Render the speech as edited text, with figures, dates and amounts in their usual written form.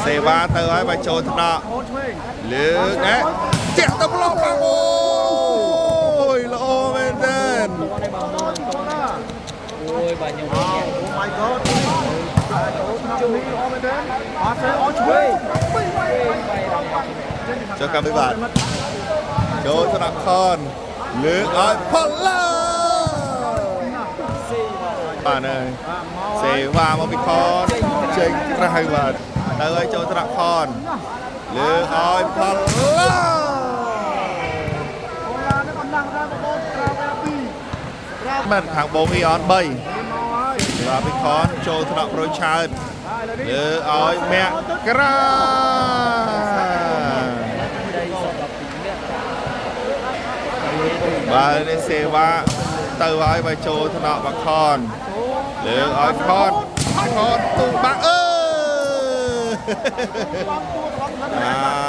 សេវាទៅហើយបើចូលថ្នាក់ អូនឆ្វេង លើកណែចាក់ទៅប្លុកបាំងអូយល្អមែនទែន អូយបាទខ្ញុំ អូ my god ចូលថ្នាក់នេះល្អមែនទេអត់ទេអូឆ្វេង ចុះកាប់បាទចូលថ្នាក់ខនលើកឲ្យផល្លាបាទហើយសេវាមកពីខនចេញក្រៅបាទទៅឲ្យចូលថ្នាក់ខនលើកឲ្យផល្លា អូឡានេះកំណាស់ដែរបងប្អូនត្រាវែ2ត្រាវ បាទខាងបងអ៊ីអន3 មកហើយ បាទពីខនចូលថ្នាក់ប្រូឆើត ហើយឥឡូវនេះ លើឲ្យមកក្រា ដីស12នាក់ បាទនេះសេវាទៅហើយបើចូលថ្នាក់បខនលើឲ្យខនខនទូបាក់អើ បងទួត្រឡប់ អា